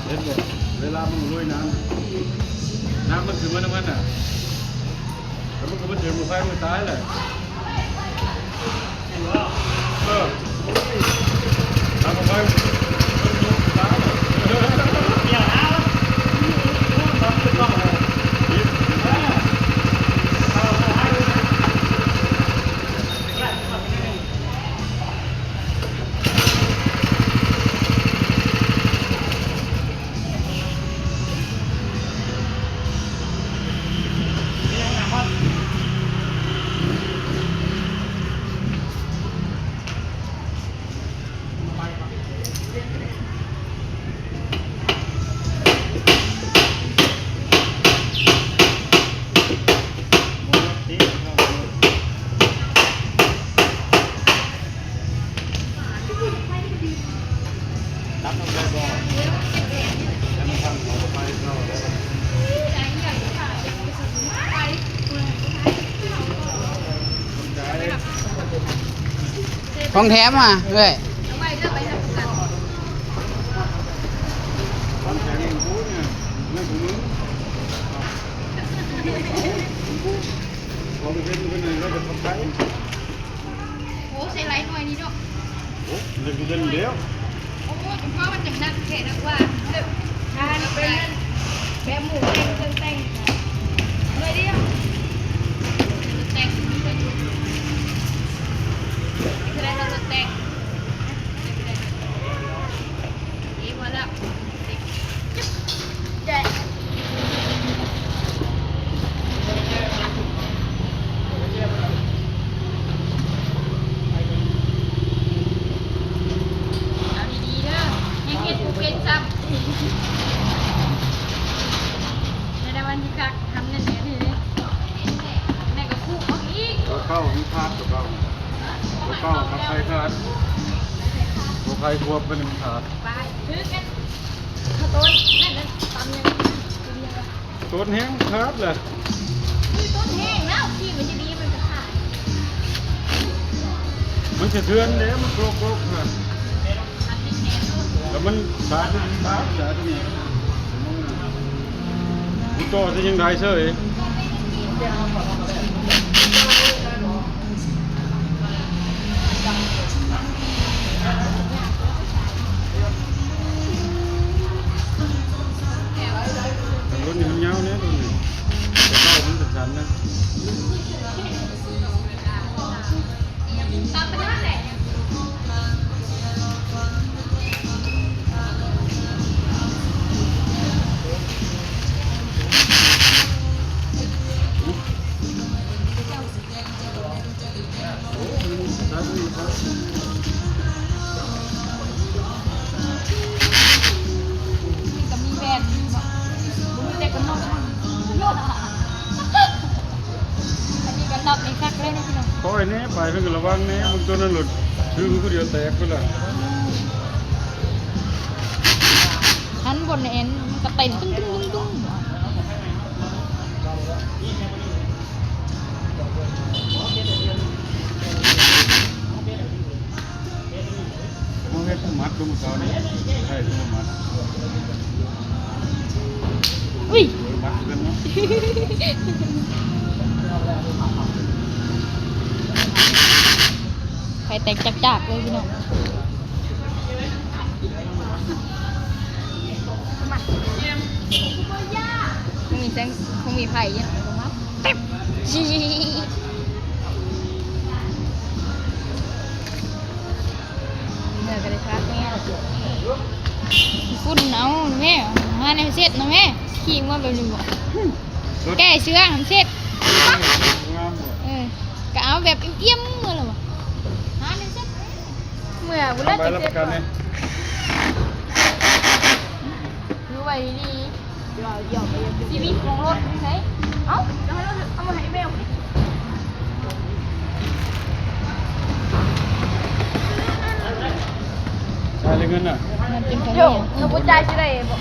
ເຫັນບໍ່ ເວລາມັນລົຍນ້ຳ ນ້ຳມັນຂຶ້ນມານຳມັນນະ ແລ້ວມັນກໍມາຖືກໝາກໄຟ ມັນຕາຍແຫຼະ. ເອີ ທາງໄປ ຂອງແຖມຫວາເອື້ອຍ? ໂອ້ ໃສ່ຫຼາຍໜ່ວຍນີ້ເນາະ. ໂອ້ ເປັນເດືອນແລ້ວ. ໂອ້ ເພາະວ່າມັນຈັ່ງໜັກແທ້ນະວ່າ ເອີ ທານເປັນແບບໝູແຕ່ງເຄື່ອງແຕ່ງ ໜ່ວຍດຽວ ແຕ່ງ ເທົ່າໃດລະ ແຕ່ງ ເອ ພໍແລ້ວ. ເອົາດີໆເດີ ຍັງເຮັດບໍ່ເປັນຊ້ຳ. ໃນລະວັນທີ່ຄັກ ທຳເງິນແດ່ນີ້ເດ້ ແມ່ກໍປູກເອົາອີກ. ຕົວເກົ່າມັນຂາດ ຕົວເກົ່າ ຕົວເກົ່າກັບໄຟຂາດ ຕົວໄຟຄວບໄປນີ້ມັນຂາດ. ປາຍ ຖືກັນ ເອົາຕົ້ນ ນັ້ນ ນັ້ນ ຕຳຍັງ ຕຳຍັງວະ? ຕົ້ນແຫ້ງຂາດແຫຼະ. ເຮີ້ຍ ຕົ້ນແຫ້ງແລ້ວ ທີ່ມັນຈະດີມັນກະຂາດ. ມັນສະເທືອນແລ້ວ ມັນໂກກໆຫັ້ນ ແລ້ວມັນສາດ ມັນຂາດ ສາດຕົວນີ້ ມັນຕໍ່ຈະຍັງໄດ້ເສີຍ. ລຸ້ນນີ້ມັນຍາວແນ່ລຸ້ນນີ້ ແຕ່ເກົ່າມັນສັ້ນໆນະ. ໂອ້ ມັນຕັດນີ້ຄັບ ແນ່ ໄປເພິ່ນກໍລະວັງແນ່ ເບິ່ງໂຕນັ້ນໂລດ ຖືມຜູ້ດຽວແຕກເບິດລະ. ຫັນບ່ອນແອນ ມັນກະເຕັ້ນຕຶ້ງໆໆໆ. ເຮົາເຮັດຜູ້ໝັດເມື່ອເຊົ້ານີ້ ໃຊ້ຜູ້ໝັດ. ອຸ້ຍ ໝັດຄືກັນເນາະ. ໄຟແຕກຈາກໆເລີຍພີ່ນ້ອງ. ບໍ່ມີແສງ ບໍ່ມີໄຟຫຍັງ ບໍ່ມາ ແປັບ. ເມື່ອກໍໄດ້ພັກແນ່ ຝຸ່ນເອົາແມ່ ຫາແນວເຊັດນະແມ່ ຂີ່ເມືອແບບນີ້ບໍ ແກ້ເສື້ອໃຫ້ເຊັດ. ເອີ ກໍເອົາແບບອີ່ມໆ ເມືອແລ້ວບໍ ຫາແນວເຊັດ ເມືອພຸ້ນແຫຼະ ໄປຮັບປະກັນແນ່ ຖືໄວ້ດີໆ. ຊີວິດຂອງລົດໃສ ເອົ້າ ເອົາມາໃຫ້ແມວ ໃສ່ເງິນນະ ເງິນກິນເຂົ້າ ໂຢ ເງິນບໍ່ຈ່າຍຊິໄດ້ບໍ?